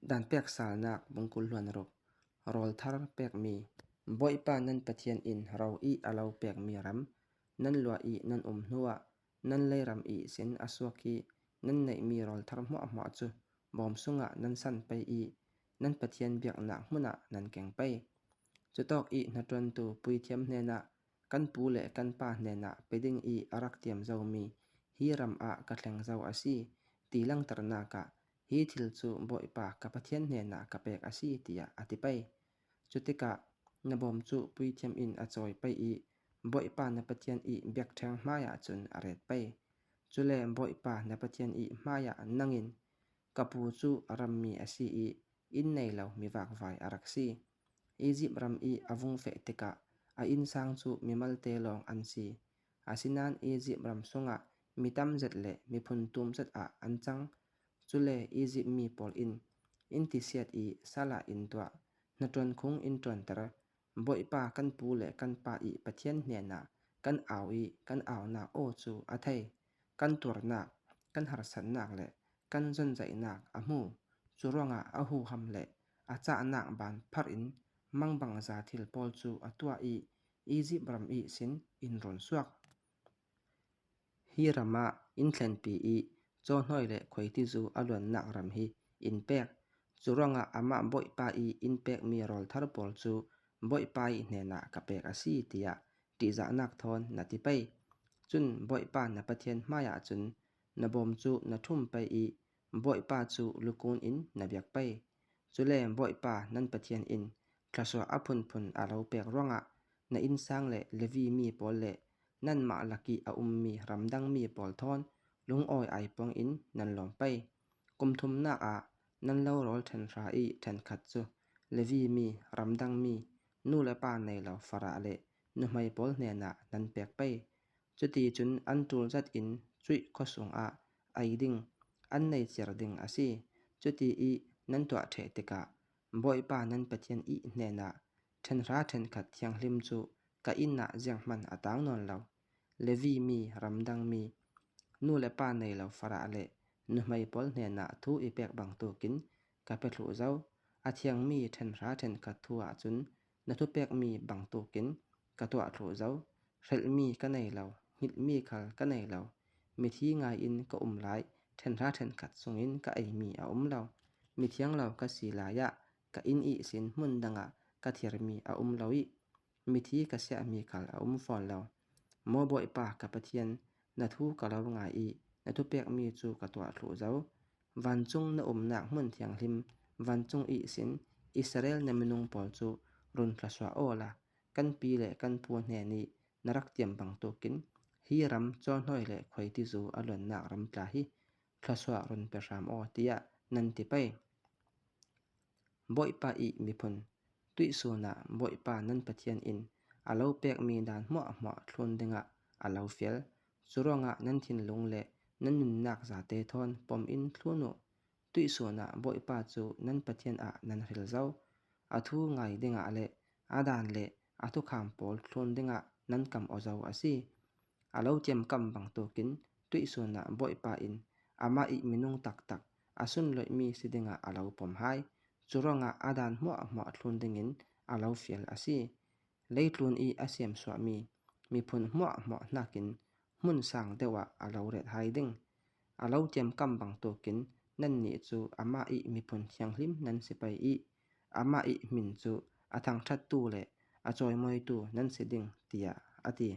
Danpek salnak bungkul hluan ruk. Rawl thar pekmi. Bawipa nan Pathian in ro i a lo pekmi ram nan luah i nan um hnuah nan leiram i sin a suak i nan neihmi rawl thar hmuahhmuah cu bawm sungah nan san pei i nan Pathian biaknak hmun ah nan keng pei. Cutawk i hnaṭuantu puithiam hnenah kan pu le kan pa hnenah pe ding i a rak tiam zomi hi ram ah ka thleng zo a si ti langhternak ah hi thil cu Bawipa ka Pathian hnenah ka pek a si tiah a ti pei. Cu tikah na bawm cu puithiam in a cawi pei i Bawipa na Pathian i biakṭheng hmaiah cun a ret pei. Cule Bawipa na Pathian i hmaiah nangin ka pu cu a rammi a si i inn nei lo mi vakvai a rak si. Izipt ram i a vung feh tikah a innsang cu mimalte lawng an si. Asinain Izipt ram chungah mi tam zet le miphun tum zet ah an cang. Cule Izipt mi pawl in inn tisiat i sal ah in tuah, hnaṭuan khung in ṭuanter. Bawipa kan pu le kan pa i Pathian hnenah kan au i kan aunak aw cu a thei. Kan tuarnak, kan harsatnak le kan zonzaihnak a hmu. Cu ruangah a huham le a cahnak ban pharh in mangbangza thil pawl cu a tuah i Izipt ram i sin in rawn suak. Hi ram ah inn thlenpi i cawhnoi le khuaitizu a luannak ram hi inn pek. Cu ruangah amah Bawipa i inn pekmi rawl thar pawl cu Bawipa i hnenah ka pek a si tiah ṭihzahnak thawn na ti pei. Cun Bawipa na Pathian hmaiah cun na bawm cu na ṭhum pei i Bawipa cu lukun in na biak pei. Cule Bawipa nan Pathian in thluachuah a phunphun a ro pek ruangah na innsang le Levi mi pawl le nanmah lak i a ummi ramdang mi pawl thawn lungawi aipuang in nan lawm pei. Kum thumnak ah nan lo rawl ṭhenhra i ṭhenkhat cu Levi mi, ramdang mi, nu le pa nei lo farah le nuhmei pawl hnenah nan pek pei. Cuti cun an ṭul zat in cuih khuasung ah ei ding, an nei cer ding a si. Cuti i nan tuah ṭheh tikah Bawipa nan Pathian i hnenah ṭhenhra ṭhenkhat thianghlim cu ka inn ah zianghmanh a taang nawn lo. Levi mi, ramdang mi, nu le pa nei lo farah le nuhmei pawl hnenah thu i pek bantukin ka pe thlu zau. A thiangmi ṭhenhra ṭhenkhat thu ahcun na thupekmi bantukin ka tuah thlu zau. Hrelhmi ka nei lo, hngilhmi khal ka nei lo. Mithi ngai in ka um lai, ṭhenhra ṭhenkhat chungin ka eimi a um lo. Mithiang lo ka si lai ah ka inn ihsin hmun dang ah ka thirmi a um lo i mithi ka siahmi khal a um fawn lo. Maw Bawipa ka Pathian, na thu ka lo ngai i na thupekmi cu ka tuah thlu zau. Vancung na umnak hmun thianghlim, vancung ihsin Israel na minung pawl cu run thluachuah aw la, kan pi le kan pu hnen i na rak tiam bantukin hi ram cawhnoi le khuaitizu a luannak ram tla hi thluachuah run pe hram aw tiah nan ti pei. Bawipa i miphun, tuihsun ah Bawipa nan Pathian in a lo pekmi dan hmuahhmuah thlun dingah a lo fial. Curuangah nan thinlung le nan nunnak zate thawn pom in thlun u. Tuihsun ah Bawipa cu nan Pathian ah nan hril zau. A thu ngai dingah le a dan le a thukham pawl thlun dingah nan kam awzo a si. A lo tiamkam bantukin tuihsun ah Bawipa in amah i minung taktak a sunlawihmi si dingah a lo pom hai. Curuangah a dan hmuahhmuah thlun dingin a lo fial a si. Leitlun i a siamsuahmi miphun hmuahhmuah nakin hmun sang deuh ah a lo ret hai ding. A lo tiamkam bantukin nannih cu amah i miphun thianghlim nan si pei i amah i min cu a thangṭhattu le a cawimawitu nan si ding, tiah a ti.